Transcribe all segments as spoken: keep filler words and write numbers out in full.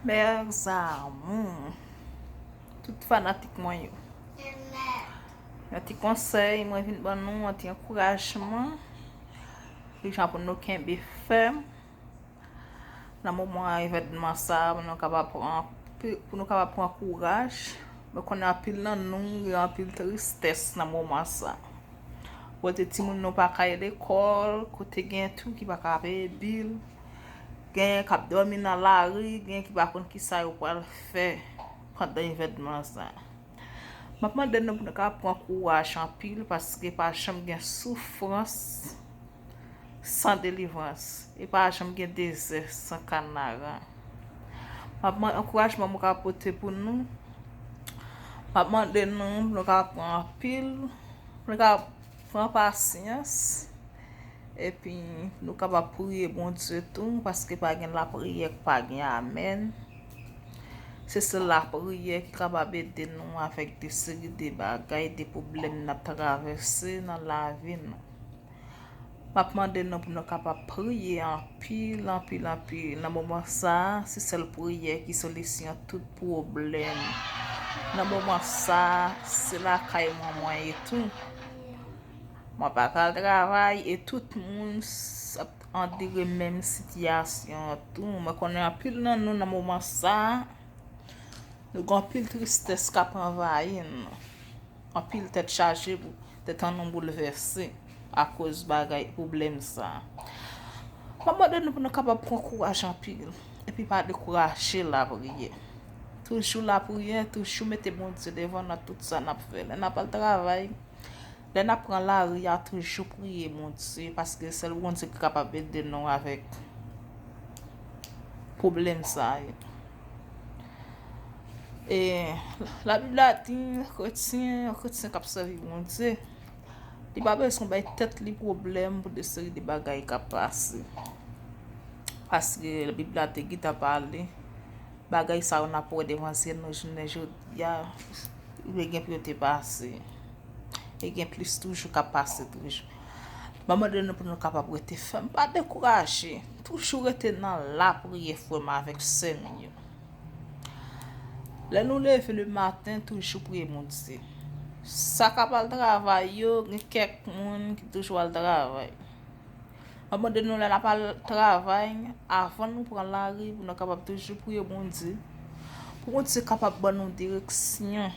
Mes amours, tout fanatik mwen yo, yon ti konsèy mwen vin ban nou, yon ti ankourajman, ki jan pou nou kenbe fèm nan moman evènman sa, pou nou kapab pran, pou nou kapab pran kouraj. Mwen konnen anpil nan nou gen anpil tristès nan moman sa. Kote timoun nou pa ka al lekòl, kote gen tou ki pa ka peye bil, gen k ap dòmi nan lari, gen ki pa konn kisa yo pral fè pandan evènman sa. M ap mande nou pou nou ka pran kouraj anpil, paske pa janm gen soufrans san delivrans, e pa janm gen dezè san Kanaran. M ap man-, ankourajman mwen ka pote pou nou. M ap mande nou pou nou ka pran anpil, pou nou ka pran pasyans, epi nou kapab priye Bondye tou, paske pa gen lapriyè k pa gen amèn. Se sèl lapriyè ki kapab ede nou avèk de seri de bagay, de pwoblèm n ap travèse nan lavi nou. M ap mande nou pou nou kapab priye anpil, anpil, anpil. Nan moman sa a, se sèl priyè ki solisyon tout pwoblèm. Nan moman sa a, se lakay mwen mwen ye tou. Mwen pa ka al travay e tout moun s-, ap andire menm sitiyasyon an tou. Mwen konnen anpil nan nou nan moman sa a, nou gen anpil tristès k ap anvayi nou. Anpil tèt chaje, tèt an nou boulvèse akoz bagay, pwoblèm sa a. M ap mande nou pou nou kapab pran kouraj anpil, epi pa dekouraje lapriyè. Toujou lapriyè, toujou mete Bondye devan nan tout sa n ap fè. Lè n ap al travay, lè n ap pran lari a, toujou priye Bondye, paske sèl Bondye ki kapab ede nou avèk pwoblèm sa yo. E Labib la di, kretyen, yon kretyen k ap sèvi Bondye, li pa bezwen bay tèt li pwoblèm pou de seri de bagay k ap pase. Paske Labib la te gentan pale, bagay sa yo n ap wè devan zye nou jounen jodi a, yo gen pou yo te pase. E gen plis toujou k ap pase toujou. M ap mande nou pou nou kapab rete fèm, pa dekouraje. Toujou rete nan lapriyè, frè m avèk sè m yo. Lè nou leve le maten, toujou priye Bondye. Sa k ap al travay yo, gen kèk moun ki toujou al travay. M ap mande nou lè n ap al travay, avan nou pran lari, pou nou kapab toujou priye Bondye. Pou Bondye kapab ban nou direksyon.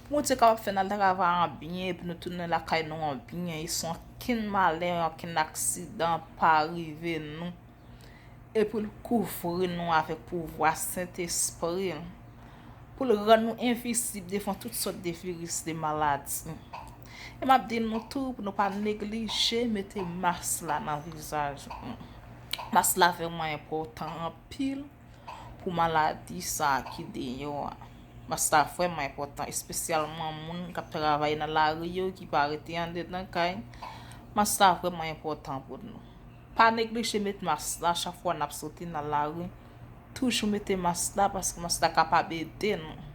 Pou Bondye kapab fè n al travay an byen, epi nou tounen lakay nou an byen, e san okenn malè, okenn aksidan pa rive nou. E pou l kouvri nou avèk pouvwa Sentespri l, pou l rann nou envizib devan tout sòt de viris, de maladi. E m ap di nou tou pou nou pa neglije mete mas la nan vizaj nou. Mas la vrèman enpòtan anpil pou maladi sa a ki deyò a. Mas la vrèman enpòtan, espesyalman moun k ap travay nan lari yo, ki pa rete andedan kay. Mas la vrèman enpòtan pou nou. Pa neglije met mas la chak fwa n ap soti nan lari. Toujou mete mas la, paske mas la kapab ede nou.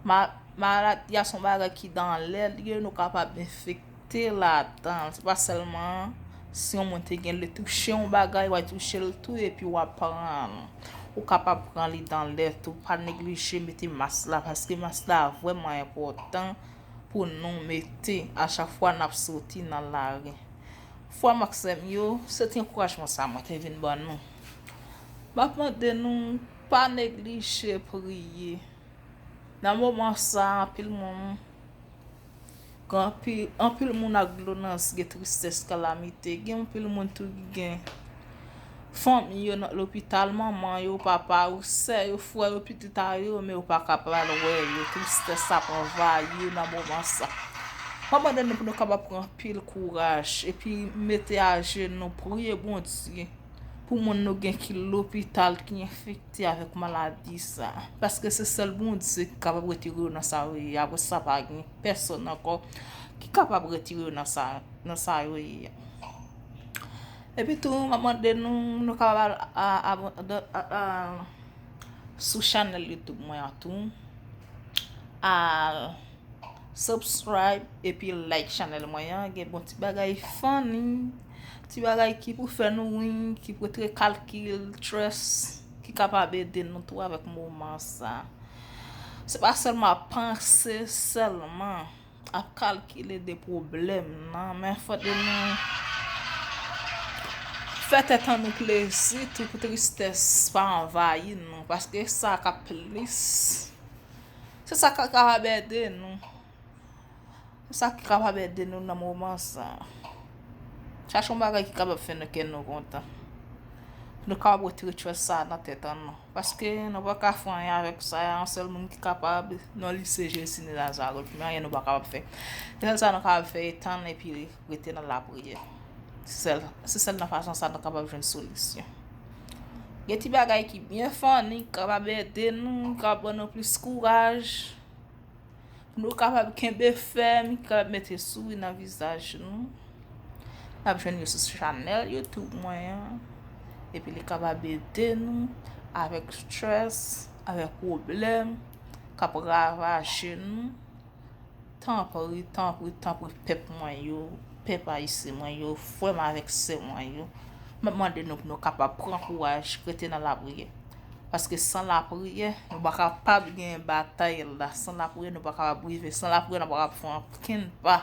Ma-, maladi a se yon bagay ki nan lè l ye, nou kapab enfekte ladan l. Se pa sèlman si yon moun te gen, li touche yon bagay, w a touche l tou, epi w a pran l. Ou kapab pran li nan lè tou. Pa neglije mete mas la, paske mas la vrèman enpòtan pou nou mete a chak fwa n ap soti nan lari. Frè m ak sè m yo, se ti ankourajman sa mwen te vin ban nou. M ap mande nou, pa neglije priye. Nan moman sa, anpil moun, gen anpil, anpil moun ak dlo nan zye, tristès, kalamite. Gen anpil moun tou ki gen fanmi yo nan lopital, manman yo, papa yo, sè yo, frè yo, pitit a yo, men yo pa ka pral wè yo. Tristès ap anvayi yo nan moman sa. M ap mande nou pou nou kapab pran anpil kouraj, epi mete ajenou, priye Bondye pou moun nou gen ki lopital, ki enfekte avèk maladi sa. Paske se sèl Bondye ki kapab retire yo nan sa yo ye. Apre sa, pa gen pèsonn ankò ki kapab retire yo nan sa, nan sa yo ye. Epi tou, m ap mande nou, nou kapab al a, a, a, a, sou chanèl YouTube mwen an tou. Al subscribe epi like chanèl mwen an. Gen bon ti bagay funny, ti bagay ki pou fè nou ri, ki pou retire kalkil, stress, ki kapab ede nou tou avèk moman sa. Se pa sèlman ap panse sèlman, ap kalkile de pwoblèm nan, men fòk de nou fè tèt an nou plezi tou pou tristès pa anvayi nou, paske sa k ap plis, se sa k kapab ede nou. Se sa ki kapab ede nou nan moman sa. Chache yon bagay ki kapab fè nou kè nou kontan. Pou nou kapab retire strès sa nan tèt an nou. Paske nou pa ka fè anyen avèk sa, yon sèl moun ki kapab, non li se Jezi ni Lazaro. Epi anyen nou pa kapab fè. Sèl sa nou kapab fè e tann epi rete nan lapriyè. Se sèl, se sèl nan fason sa nou kapab jwenn solisyon. Gen ti bagay ki byen funny, ki kapab ede nou, ki kapab ban nou plis kouraj. Pou nou kapab kenbe fèm, ki kapab mete souri nan vizaj nou. N ap jwenn yo sou chanèl YouTube mwen an. Epi li kapab ede nou avèk strès, avèk pwoblèm k ap ravaje nou. Tanpri, tanpri, tanpri, pèp mwen yo, pèp ayisyen mwen yo, frè m avèk sè mwen yo, m ap mande nou pou nou kapab pran kouraj, rete nan lapriyè. Paske san lapriyè, nou pa kapab gen batay la. San lapriyè, nou pa kapab rive. San lapriyè, nou pa kapab fè okenn pa.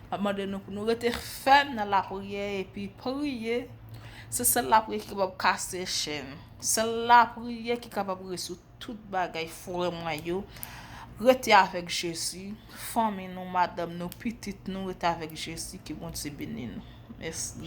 M ap mande nou pou nou rete fèm nan lapriyè epi priye. Se sèl lapriyè ki kapab kase chèn. Sèl lapriyè ki kapab rezoud tout bagay, frè mwen yo. Rete avèk Jezi. Fanmi nou, madanm nou, pitit nou, rete avèk Jezi. Ke Bondye beni nou. Mèsi.